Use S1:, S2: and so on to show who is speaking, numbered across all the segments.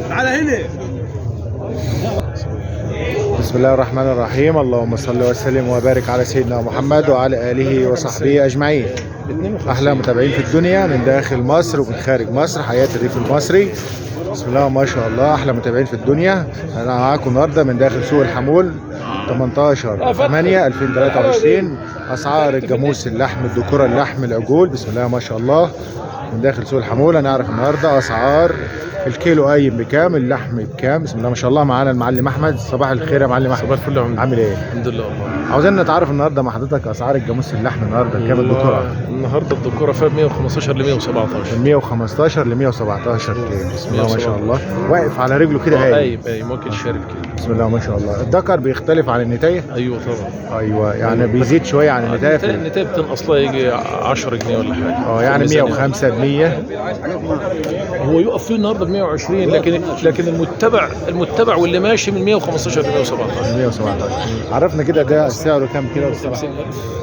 S1: تعالى هنا.
S2: بسم الله الرحمن الرحيم، اللهم صل وسلم وبارك على سيدنا محمد وعلى آله وصحبه أجمعين. أحلى متابعين في الدنيا من داخل مصر ومن خارج مصر، حياة الريف المصري. بسم الله ما شاء الله، أحلى متابعين في الدنيا. أنا معاكم النهارده من داخل سوق الحمول 18/8/2023. أسعار الجاموس، اللحم، الذكورة، اللحم، العجول. بسم الله ما شاء الله، من داخل سوق الحمول هنعرف النهارده أسعار الكيلو قايم بكام، اللحم بكام. بسم الله ما شاء الله، معانا المعلم احمد. صباح الخير يا معلم احمد.
S3: صباح الفل يا عم.
S2: عامل ايه؟
S3: الحمد لله والله.
S2: عاوزين نتعرف النهارده مع حضرتك اسعار الجاموس اللحم النهارده كام الذكورة؟
S3: النهارده الذكورة فيها 115 ل 117.
S2: من 115 ل 117 كيلو. بسم الله ما شاء الله، واقف على رجله كده قايم.
S3: قايم قايم واكل شارب كده.
S2: بسم الله ما شاء الله. الذكر بيختلف عن النتايه؟
S3: ايوه طبعا.
S2: ايوه، يعني بيزيد شوية عن النتايه.
S3: النتايه بتنقص لها يجي 10 جنيه ولا حاجة.
S2: يعني 105 ب 100.
S3: هو يقف فيه النهارده ب 120، لكن المتبع واللي ماشي من 115 ل 117.
S2: 117. عرفنا كده ده سعره كام كده؟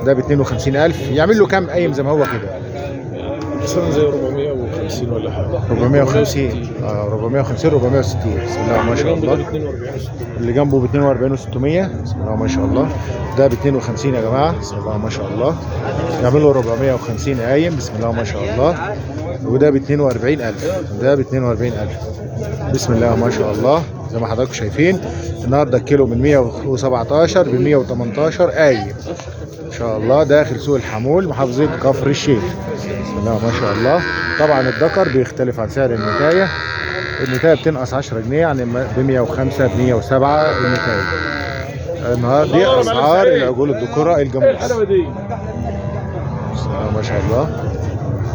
S2: ده ب 52000. يعمل له كام قايم زي ما هو كده؟
S3: مثلا زي 450 ولا حاجة.
S2: 450. 450 460. بسم الله ما شاء الله. اللي جنبه ب 42,600. بسم الله ما شاء الله. ده ب 52 يا جماعة. بسم الله ما شاء الله. يعمل له 450 قايم. بسم الله ما شاء الله. وده ب 42000. ده ب 42000. بسم الله ما شاء الله. زي ما حضراتكم شايفين النهارده الكيلو من 117 ب 118 قايم ان شاء الله، داخل سوق الحمول محافظة كفر الشيخ. بسم الله ما شاء الله. طبعا الذكر بيختلف عن سعر النتاية. النتاية بتنقص 10 جنيه، يعني ب 105 ب 107 النتاية. النهارده دي اسعار العجول الذكورة الجاموس. بسم الله ما شاء الله.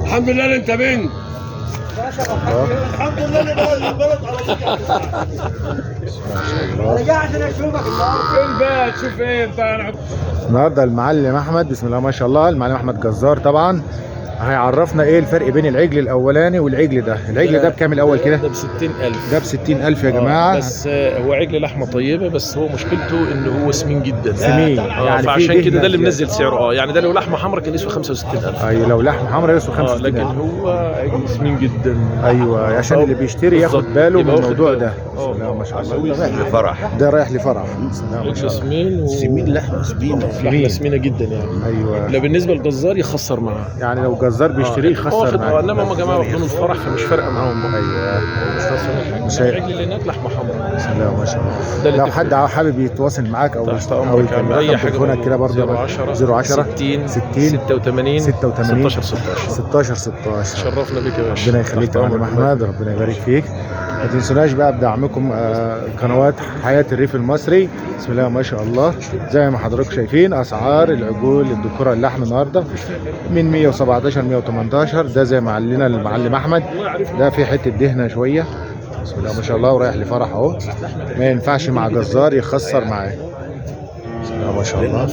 S1: الحمد لله انت بنت. الحمد لله اللي البلد على طول. انا قاعد عشان اشوفك فين بقى، تشوف ايه انت.
S2: النهارده المعلم احمد، بسم الله ما شاء الله، المعلم احمد جزار طبعا هيعرفنا ايه الفرق بين العجل الاولاني والعجل ده. العجل ده بكام الاول كده؟
S3: ده ب 60000.
S2: ده ب 60000 يا جماعة.
S3: بس هو عجل لحمه طيبة، بس هو مشكلته انه هو سمين جدا.
S2: سمين يعني،
S3: فعشان كده ده اللي منزل سعره. يعني ده لو لحمه حمراء كان يسوى 65000.
S2: ايوه لو لحمه حمراء يسوى 65000،
S3: لكن هو عجل سمين جدا.
S2: ايوه، عشان اللي بيشتري ياخد باله من الموضوع ده. بسم الله ما شاء الله.
S4: ده رايح لفرح.
S2: ده رايح لفرح. بسم الله ما شاء الله.
S3: سمين
S4: سمين، لحمه سمينه.
S3: لحمه سمينه جدا يعني.
S2: ايوه،
S3: لا بالنسبة للجزار يخسر معاه،
S2: يعني لو جزار بيشتريه يخسر معاه.
S3: انما هم جماعة واخدين الفرح فمش فارقه معاهم.
S2: ايوه
S3: مش خسرانين حاجة. العجل اللي هناك لحمه حمراء.
S2: بسم الله ما شاء الله. لو حد حابب يتواصل معاك او
S3: يكلمك اي حاجة،
S2: تليفونك كده برضه
S3: 010 60 86
S2: 86
S3: 16 16
S2: 16 16.
S3: شرفنا بك يا باشا.
S2: ربنا يخليك يا معلم احمد، ربنا يبارك فيك. ما تنسوناش بقى بدعمكم قنوات حياة الريف المصري. بسم الله ما شاء الله. زي ما حضراتكم شايفين اسعار العجول الذكورة اللحم النهارده من 117 118. ده زي ما علنا المعلم احمد، ده في حتة دهنه شوية. بسم الله ما شاء الله، ورايح لفرح اهو. ما ينفعش مع جزار يخسر معاه. بسم الله ما شاء الله.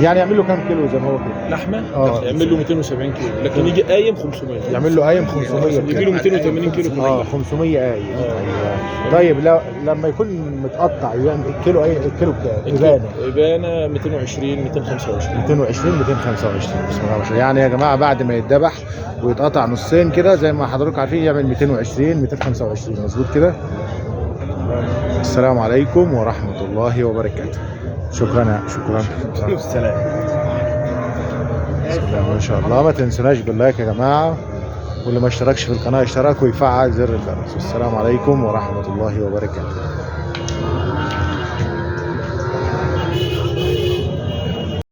S2: يعني يعمل له كام كيلو زي ما هو كده؟
S3: لحمه يعمل له 270 كيلو، لكن يجي قايم 500.
S2: يعمل له قايم 500،
S3: يجي له 280 كيلو.
S2: 500 قايم. ايوه. طيب لما يكون متقطع يعني الكيلو ايه؟ الكيلو بكام؟ ابانه.
S3: ابانه 220 225.
S2: 220 225. بسم الله ما شاء الله. يعني يا جماعة بعد ما يتذبح ويتقطع نصين كده زي ما حضراتكم عارفين يعمل 220 225. مظبوط كده؟ السلام عليكم ورحمة الله وبركاته. شكرا شكرا.
S4: السلام.
S2: بسم الله ما شاء الله. ما تنسوناش باللايك يا جماعة، واللي ما اشتركش في القناة يشترك ويفعل زر الجرس. والسلام عليكم ورحمة الله وبركاته.